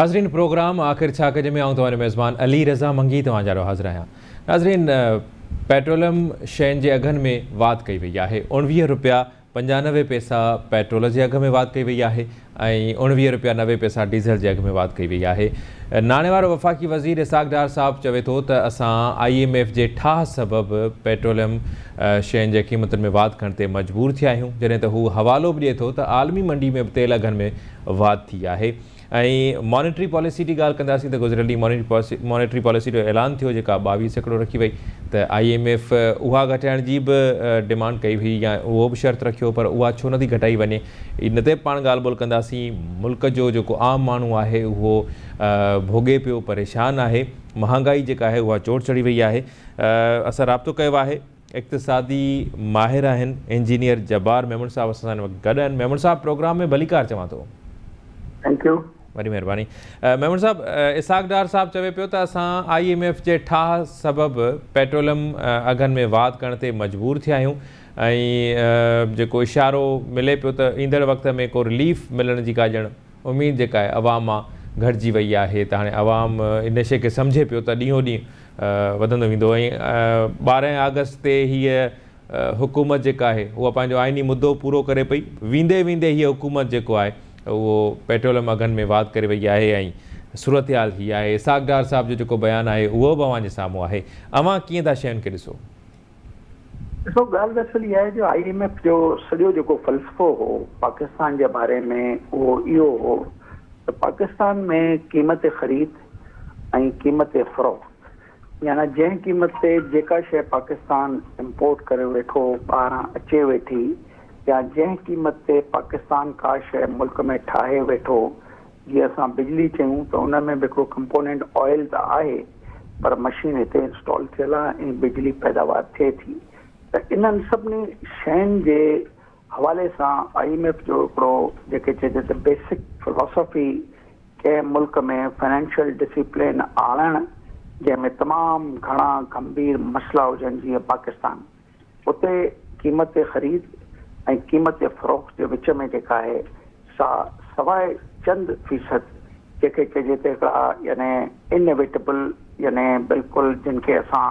ناظرين پروگرام آخر ڇا ڪجي ۾ آئون توهان جو ميزبان علي رضا منگي توهان جا حاضر آهيان. ناظرين پيٽروليم شين جي اگهن ۾ واڌ ڪئي وئي آهي. 19 رپيا 95 پئسا پيٽرول جي اگهه ۾ واڌ ڪئي وئي آهي ۽ 19 رپيا 90 پئسا ڊيزل جي اگهه ۾ واڌ ڪئي وئي آهي. ناڻي وارو وفاقي وزير اسحاق ڊار صاحب چوي ٿو ته اسان I M F جي ٺاهه سبب پيٽروليم شين جي قيمتن ۾ واڌ ڪرڻ تي مجبور ٿيا آهيون جڏهن ته هو حوالو به ڏئي ٿو ته عالمي منڊي ۾ به تيل اگهن ۾ واڌ ٿي آهي ۽ مانيٽري پاليسي جي ڳالهه ڪنداسين ته گذريل ڏينهن مانيٽري پاليسي جو اعلان ٿيو جيڪا 22% رکي وئي ته I M F اها گهٽائڻ جي به ڊمانڊ ڪئي هئي يا اهو به شرط رکيو پر اها ڇو نٿي گهٽائي وڃي ان تي به پاڻ ڳالهه ٻولهه ڪنداسين ملڪ جو جيڪو عام ماڻهو آهي اهو ڀوڳي پيو پريشان آهي مهانگائي جيڪا آهي اها چوٽ چڙهي وئي آهي اسان رابطو ڪيو آهي اقتصادي ماهر آهن انجنيئر جبار ميمڻ صاحب اسان سان هن وقت گڏ آهن ميمڻ صاحب پروگرام ۾ ڀليڪار چوان ٿو. Thank you. وڏي مهرباني ميمڻ صاحب اسحاق ڊار صاحب چوي پيو ته اسان I M F جي ٺاهه سبب پيٽروليم اگهن ۾ واڌ ڪرڻ تي مجبور ٿيا آهيون ۽ جيڪو اشارو ملي پيو ته ايندڙ وقت ۾ ڪو رليف ملڻ جي ڪا ڄڻ اميد جيڪا آهي عوام مان گهٽجي وئي آهي ته هاڻي عوام ان شيء کي سمجهي پيو ته ڏينهون ڏينهن وڌندو ويندو ۽ 12 آگسٽ تي هيء حڪومت جيڪا آهي اها پنهنجو آئيني مدو پورو ڪري پئي ويندي ويندي هيء حڪومت جيڪو آهي اهو پيٽروليم اگهن ۾ واڌ ڪري وئي آهي ۽ صورتحال هي آهي اسحاق ڊار صاحب جو جيڪو بيان آهي اهو به اوهان جي سامهون آهي اوهان ڪيئن ٿا شين کي ڏسو؟ ڏسو ڳالهه دراصل اها آهي جو I M F جو سڄو جيڪو فلسفو هو پاڪستان جي باري ۾ اهو اهو هو ته پاڪستان ۾ قيمت خريد ۽ قيمت فروخت يعني جنهن قيمت تي جيڪا شيء پاڪستان امپورٽ ڪري ويٺو ٻاهران اچي ويٺي يا جنهن قيمت تي پاڪستان ڪا شيء ملڪ ۾ ٺاهي ويٺو جيئن اسان بجلي چيون ته ان ۾ به هڪڙو ڪمپونينٽ آئل ته آهي پر مشين هتي انسٽال ٿيل آهي ۽ بجلي پيداوار ٿئي ٿي ته انهن سڀني شين جي حوالي سان I M F جو هڪڙو جيڪي چئجي ته بيسڪ فلاسافي ڪنهن ملڪ ۾ فنانشل ڊسيپلين آڻڻ جنهن ۾ تمام گهڻا گنڀير مسئلا هجن جيئن پاڪستان اتي قيمت خريد ۽ قيمت فروخت جي وچ ۾ جيڪا آهي سا سواء چند فيصد جيڪي چئجي ته هڪڙا يعني Inevitable يعني بلڪل جن کي اسان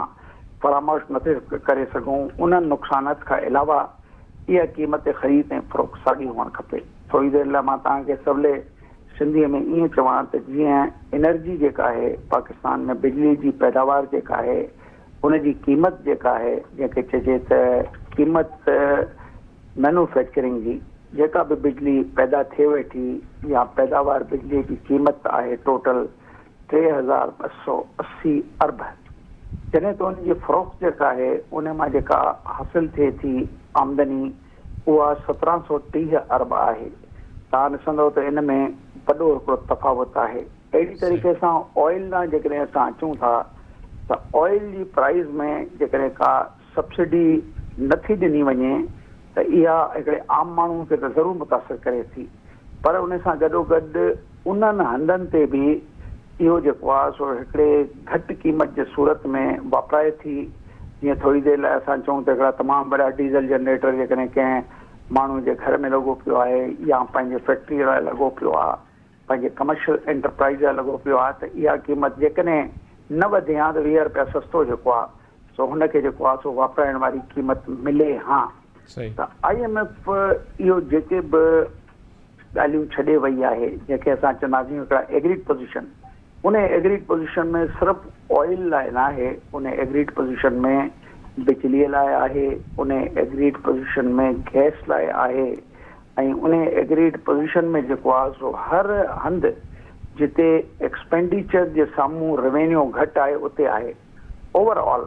فراموش نٿي ڪري سگهون انهن نقصانات کان علاوه اها قيمت خريد ۽ فروخت ساڳي هئڻ کپي. ٿوري دير لاء مان توهان کي سولي سنڌيء ۾ ائين چوان ته جيئن انرجي جيڪا آهي پاڪستان ۾ بجلي جي پيداوار جيڪا آهي ان جي قيمت جيڪا آهي جنهن کي چئجي ته قيمت مينوفيڪچرنگ جي جيڪا به بجلي پيدا ٿئي ويٺي يا پيداوار بجلي جي قيمت آهي ٽوٽل 3280 ارب جڏهن ته ان جي فروخت جيڪا آهي ان مان جيڪا حاصل ٿئي ٿي آمدني اها 1730 ارب آهي توهان ڏسندو ته ان ۾ وڏو هڪڙو تفاوت آهي. اهڙي طريقي سان آئل ڏانهن جيڪڏهن اسان اچون ٿا ته آئل جي پرائز ۾ جيڪڏهن ڪا سبسڊي نه ٿي ڏني وڃي ته اها هڪڙي عام ماڻهو کي ته ضرور متاثر ڪري ٿي پر ان سان گڏوگڏ انهن هنڌن تي به اهو جيڪو آهي سو هڪڙي گهٽ قيمت جي صورت ۾ واپرائي ٿي جيئن ٿوري دير لاء اسان چئون ته هڪڙا تمام وڏا ڊيزل جنريٽر جيڪڏهن ڪنهن ماڻهو جي گهر ۾ لڳو پيو آهي يا پنهنجي فيڪٽري لاء لڳو پيو آهي پنهنجي ڪمرشل انٽرپرائيز جا لڳو پيو آهي ته اها قيمت جيڪڏهن نه وڌي هان ته 20 رپيا سستو جيڪو آهي سو هن کي جيڪو آهي سو واپرائڻ واري قيمت ملي هان ته I M F اهو جيڪي به ڳالهيون ڇڏي وئي آهي جنهن کي اسان چونداسين هڪڙا ايگريڊ پوزيشن ان ايگريڊ پوزيشن ۾ صرف آئل لاء ناهي ان ايگريڊ پوزيشن ۾ بجلي لاء آهي ان ايگريڊ پوزيشن ۾ گئس لاء آهي ۽ انهي ايگريڊ پوزيشن ۾ جيڪو آهي سو هر هنڌ جتي ايڪسپينڊيچر جي سامهون روينيو گهٽ آهي اتي آهي. اوور آل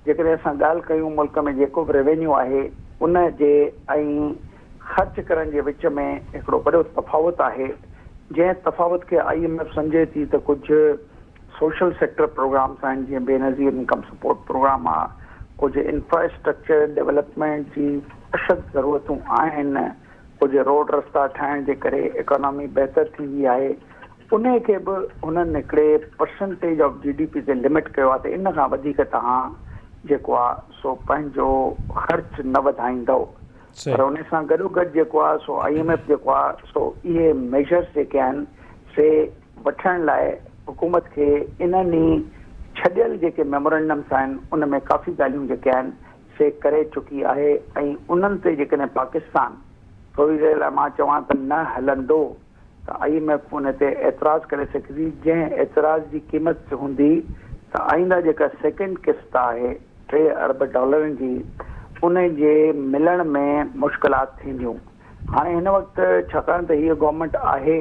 جيڪڏهن اسان ڳالهه ڪيون ملڪ ۾ جيڪو به روينيو آهي ان جي ۽ خرچ ڪرڻ جي وچ ۾ هڪڙو وڏو تفاوت آهي جنهن تفاوت کي I M F سمجهي ٿي ته ڪجهه سوشل سيڪٽر پروگرامس آهن جيئن بينظير انڪم سپورٽ پروگرام آ ڪجهه انفراسٽرڪچر ڊولپمينٽ جي اشد ضرورتون آهن ڪجهه روڊ رستا ٺاهڻ جي ڪري اڪانامي بهتر ٿيندي آهي انهي کي به هنن هڪڙي پرسنٽيج آف جي ڊي پي تي لمٽ ڪيو آ ته ان کان وڌيڪ توهان جيڪو آ سو پنهنجو خرچ نه وڌائيندؤ پر انهي سان گڏوگڏ جيڪو آ سو I M F جيڪو آ سو اهي ميجرس جيڪي آهن سي وٺڻ لاء حڪومت کي انهن ئي ڇڏيل جيڪي ميمورنڊمس آهن ان ۾ ڪافي ڳالهيون جيڪي آهن سي ڪري چڪي آهي ۽ انهن تي جيڪڏهن پاڪستان ٿوري دير لاء مان چوان ته نه هلندو ته I M F ان تي اعتراض ڪري سگهي ٿي جنهن اعتراض جي قيمت هوندي ته آئنده جيڪا سيڪنڊ قسط آهي 3 ارب ڊالرن جي ان جي ملڻ ۾ مشڪلات ٿينديون. هاڻي هن وقت ڇاڪاڻ ته هيء گورنمينٽ آهي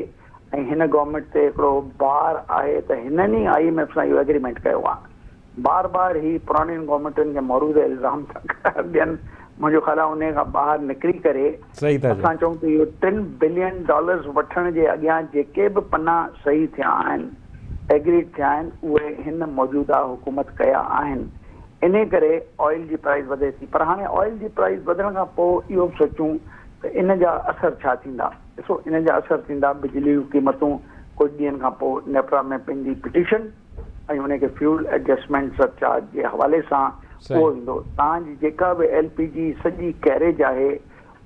۽ هن گورنمينٽ تي هڪڙو بار آهي ته هنن ئي I M F سان اهو ايگريمينٽ ڪيو آهي. بار بار هي پراڻين گورنمينٽن کي مورود الزام ٿا قرار ڏين. منهنجو خيال آهي انهي کان ٻاهر نڪري ڪري صحيح ٿا چئو. اسان چئون ته اهو ٽن بلين ڊالرز وٺڻ جي اڳيان جيڪي به پنا صحيح ٿيا آهن، ايگريڊ ٿيا آهن، اهي هن موجوده حڪومت ڪيا آهن. انهي ڪري آئل جي پرائز وڌي ٿي. پر هاڻي آئل جي پرائز وڌڻ کان پوء اهو به سوچون ته ان جا اثر ڇا ٿيندا. ڏسو ان جا اثر ٿيندا بجلي جون قيمتون ڪجهه ڏينهن کان پوء نيپرا ۾ پيندي پٽيشن. ۽ ان کي فيول ايڊجسٽمينٽ سرچارج جي حوالي سان اهو ايندو. توهان جي جيڪا به ايل پي جي سڄي ڪيريج آهي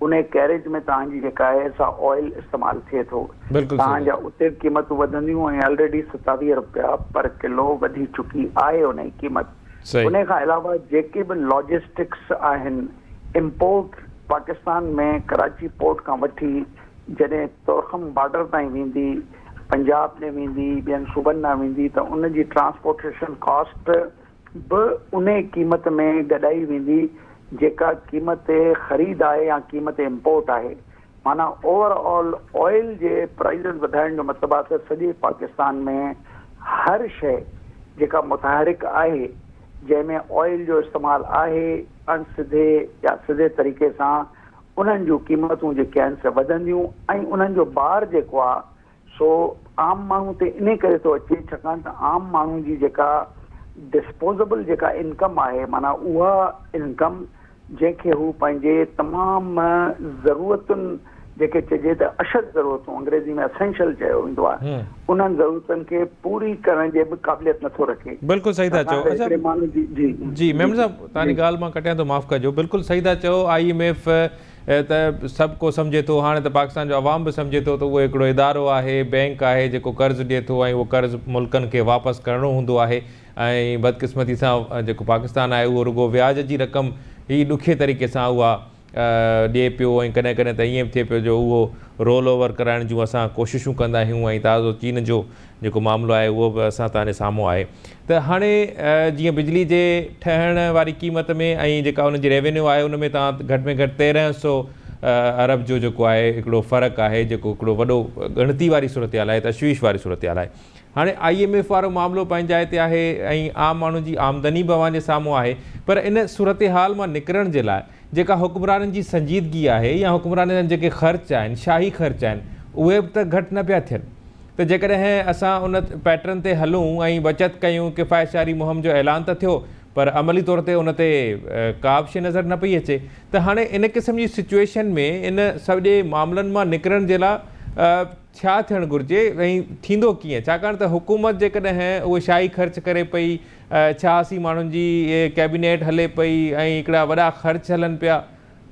ان ڪيريج ۾ توهان جي جيڪا آهي سا آئل استعمال ٿئي ٿو. توهان جا اتي به قيمتون وڌنديون ۽ آلريڊي 27 رپيا پر ڪلو وڌي چڪي آهي ان جي قيمت. ان کان علاوه جيڪي به لاجسٽڪس آهن امپورٽ پاڪستان ۾ ڪراچي پورٽ کان وٺي جڏهن تورخم بارڊر تائين ويندي، پنجاب ڏي ويندي، ٻين صوبن ڏانهن ويندي ته ان جي ٽرانسپورٽيشن ڪاسٽ به انهي قيمت ۾ گڏائي ويندي جيڪا قيمت خريد آهي يا قيمت امپورٽ آهي. معنيٰ اوور آل آئل جي پرائيزز وڌائڻ جو مطلب آهي ته سڄي پاڪستان ۾ هر شيء جيڪا متحرڪ آهي جنهن ۾ آئل جو استعمال آهي اڻ سڌي يا سڌي طريقي سان انهن جون قيمتون جيڪي آهن سي وڌنديون ۽ انهن جو بار جيڪو آهي سو عام ماڻهو تي انهي ڪري ٿو اچي ڇاڪاڻ ته عام ماڻهو جي جيڪا ڊسپوزبل جيڪا انڪم آهي معنيٰ اها انڪم جنهن کي هو پنهنجي تمام ضرورتن جيڪي چئجي ته اشد ضرورتون انگريزي ۾ اسينشل چيو ويندو آهي انهن ضرورتن کي پوري ڪرڻ جي به قابليت نٿو رکي. بلڪل صحيح ٿا چئو. اڇا هڪڙي ماڻهو جي جي جي ميمڻ صاحب توهان جي ڳالهه مان ڪٽيان ٿو معاف ڪجو بلڪل صحيح ٿا چئو I M F ته سڀ ڪو سمجهي ٿو هاڻي ته پاڪستان جو عوام به سمجهي ٿو ته اهو هڪڙو ادارو آهي بينڪ آهي جيڪو قرض ڏئي ٿو ۽ اهو قرض ملڪن کي واپس ڪرڻو هوندو آهي ۽ بدقسمتي سان جيڪو پاڪستان آهي اهو رڳو وياج جي رقم ئي ڏکي طريقي سان اها ڏئي پيو ۽ ڪڏهن ڪڏهن ته ائين به ٿئي پيو جو اهو رول اوور ڪرائڻ جون اسان ڪوششون ڪندا آهيون ۽ تازو چين جو جيڪو معاملو آهي اهو به اسان توهان جي سامهون آهي ته هاڻي جيئن بجلي جي ٺهڻ واري قيمت ۾ ۽ جيڪا ان جي ريونيو آهي ان ۾ توهان گهٽ ۾ گهٽ 1300 ارب جو جيڪو آهي هڪڙو فرق آهي جيڪو هڪڙو وڏو ڳڻتي واري صورتحال آهي تشويش واري صورتحال آهي هاڻي I M F وارو معاملو پنهنجي جاء تي آهي ۽ عام ماڻهن جي آمدني به اوهان جي سامهون آهي پر ان صورتحال مان نڪرڻ جي لاء جيڪا حڪمرانن جي سنجيدگي آهي يا حڪمرانن جا جيڪي خرچ آهن شاهي خرچ آهن اهي به ته گهٽ نه پيا ٿين ته جيڪڏهن اسان ان پيٽرن تي هلون ۽ بچت ڪيون ڪفايت شعاري مهم جو اعلان ته ٿيو پر عملي طور تي ان تي ڪا به شيء نظر نه پئي اچي ته هاڻي ان قسم جي سچوئيشن ۾ ان سڄي معاملن مان نڪرڻ جي لاء ڇا ٿيڻ گهرجي ۽ ٿيندو ڪيئن؟ ڇاڪاڻ ته حڪومت جيڪڏهن اهي شاهي خرچ ڪري پئي، 86 ماڻهن جي ڪيبينيٽ هلي پئي ۽ هڪڙا وڏا خرچ هلن پيا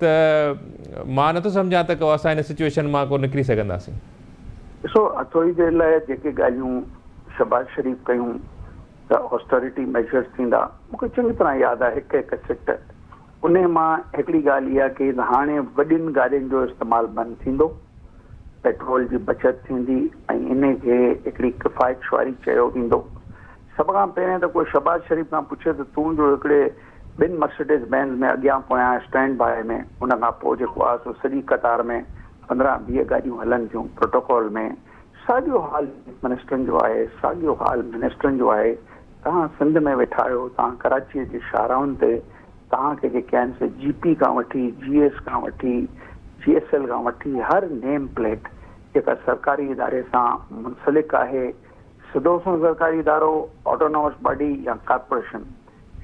ته مان نٿو سمجهان ته ڪو اسان ان سچوئيشن مان ڪو نڪري سگهنداسين. ڏسو ٿوري دير لاء جيڪي ڳالهيون شهباز شريف ڪيون ته آسٽريٽي ميجرز ٿيندا، مون کي چڱي طرح ياد آهي هڪ هڪ سٽ، انهي مان هڪڙي ڳالهه اها ڪئي ته هاڻي وڏين گاڏين جو استعمال بند ٿيندو، پيٽرول جي بچت ٿيندي ۽ انهي کي هڪڙي ڪفايت شعاري چيو ويندو. سڀ کان پهرين ته ڪو شهباز شريف کان پڇي ته تون جو هڪڙي ٻن مرسڊيز بينز ۾ اڳيان پويان اسٽينڊ باء ۾ ان کان پوء جيڪو آهي سو سڄي قطار ۾ 15 20 گاڏيون هلن ٿيون پروٽوڪول ۾ ساڳيو حال چيف منسٽرن جو آهي ساڳيو حال منسٽرن جو آهي توهان سنڌ ۾ ويٺا آهيو توهان ڪراچيء جي شاهراهن تي توهان کي جيڪي آهن سي جي پي کان وٺي جي ايس کان وٺي جي ايس ايل کان وٺي هر نيم پليٽ جيڪا سرڪاري اداري سان منسلڪ آهي سڌو سنئون سرڪاري ادارو، آٽونامس باڊي يا ڪارپوريشن.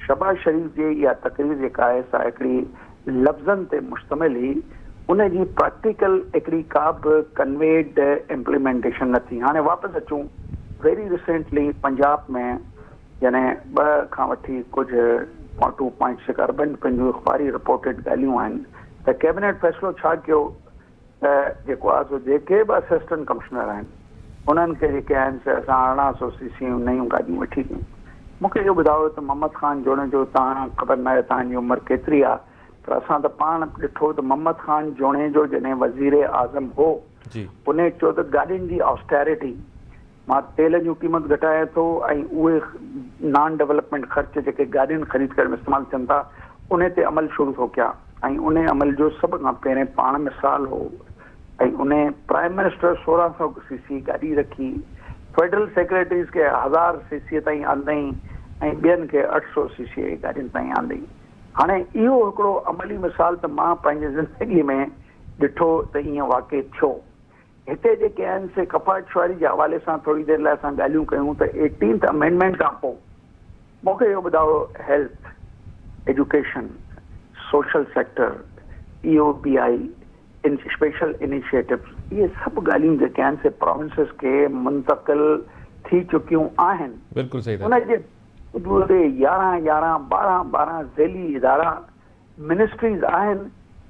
شهباز شريف جي اها تقرير جيڪا آهي سا هڪڙي لفظن تي مشتمل هئي ان جي پريڪٽيڪل هڪڙي ڪا به ڪنويڊ امپليمينٽيشن نه ٿي. هاڻي واپس اچون ويري ريسينٽلي پنجاب ۾ يعني ٻه کان وٺي ڪجهه ٽو پوائنٽ سڪس اربن رپين جون اخباري رپورٽيڊ ڳالهيون آهن ته ڪيبنيٽ فيصلو ڇا ڪيو ته جيڪو آهي سو جيڪي به اسسٽنٽ ڪمشنر آهن انهن کي جيڪي آهن سي اسان 1800 سي سي جون نيون گاڏيون وٺي ڏيون. مون کي اهو ٻڌايو ته محمد خان جوڻيجو توهان خبر ناهي توهان جي عمر ڪيتري آهي پر اسان ته پاڻ ڏٺو ته محمد خان جوڻيجو جڏهن وزير اعظم هو انهي چيو ته گاڏين جي آسٽيرٽي مان تيل جون قيمت گهٽايان ٿو ۽ اهي نان ڊولپمينٽ خرچ جيڪي گاڏين خريد ڪرڻ ۾ استعمال ٿين ٿا انهي تي عمل شروع ٿو ڪيان ۽ انهي عمل جو سڀ کان پهرين پاڻ مثال هو ۽ انهي پرائم منسٽر 1600 سي سي گاڏي رکي فيڊرل سيڪريٽريز کي هزار سي سي تائين آندائين ۽ ٻين کي 800 سي سي جي گاڏين تائين آندائين هاڻي اهو هڪڙو عملي مثال ته مان پنهنجي زندگي ۾ ڏٺو ته ائين واقعي ٿيو. هتي جيڪي آهن سي ڪفايت شعاري جي حوالي سان ٿوري دير لاء اسان ڳالهيون ڪيون ته ايٽينٿ امينڊمينٽ کان پوء مون کي اهو ٻڌايو health, education, social sector, E O B I, special initiatives اهي سڀ ڳالهيون جيڪي آهن سي پراونسز کي منتقل ٿي چڪيون آهن. بلڪل صحيح ٿا ان جي باوجود يارهن يارهن ٻارهن ٻارهن ذيلي ادارا منسٽريز آهن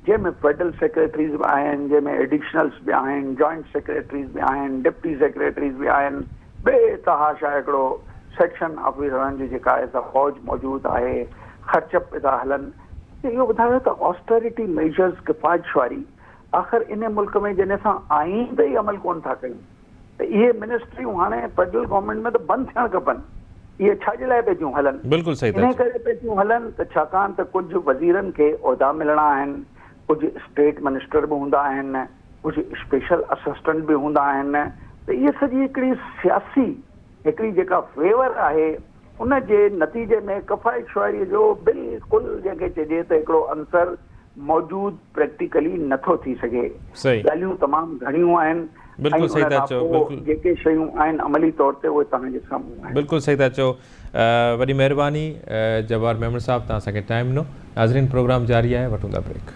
جنهن ۾ فيڊرل سيڪريٽريز به آهن، جنهن ۾ ايڊيشنلز به آهن، جوائنٽ سيڪريٽريز به آهن، ڊپٽي سيڪريٽريز به آهن، بي تحاشا هڪڙو سيڪشن آفيسرن جي جيڪا آهي سا فوج موجود آهي، خرچ به ٿا هلن. اهو ٻڌايو ته آسٽريٽي ميجرز ڪفايت شعاري آخر انهي ملڪ ۾ جڏهن اسان آئين تي ئي عمل ڪونه ٿا ڪيون ته اهي منسٽريون هاڻي فيڊرل گورنمينٽ ۾ ته بند ٿيڻ کپن، اهي ڇا جي لاء پئي ٿيون هلن؟ بلڪل صحيح ٿا انهي چئو. ڪري پئي ٿيون هلن ته ڇاڪاڻ ته ڪجهه وزيرن کي عهدا ملڻا آهن، ڪجهه اسٽيٽ منسٽر به هوندا آهن، ڪجهه اسپيشل اسسٽنٽ به هوندا آهن ته اهي سڄي هڪڙي سياسي هڪڙي جيڪا فيور آهي ان جي نتيجي ۾ ڪفايت شعاري جو بلڪل جنهن کي چئجي ته هڪڙو عنصر موجود پريڪٽيڪلي نه ٿو ٿي سگهي. صحيح. ڳالهيون تمام گهڻيون آهن ۽ بلڪل ان صحيح ٿا کان چئو پوء بلڪل. جيڪي شيون آهن عملي طور تي اهي توهان جي سامهون آهن. بلڪل صحيح ٿا چئو وڏي مهرباني جبار ميمڻ صاحب توهان اسان کي ٽائيم ڏنو ناظرين پروگرام جاري آهي وٺون ٿا بريڪ.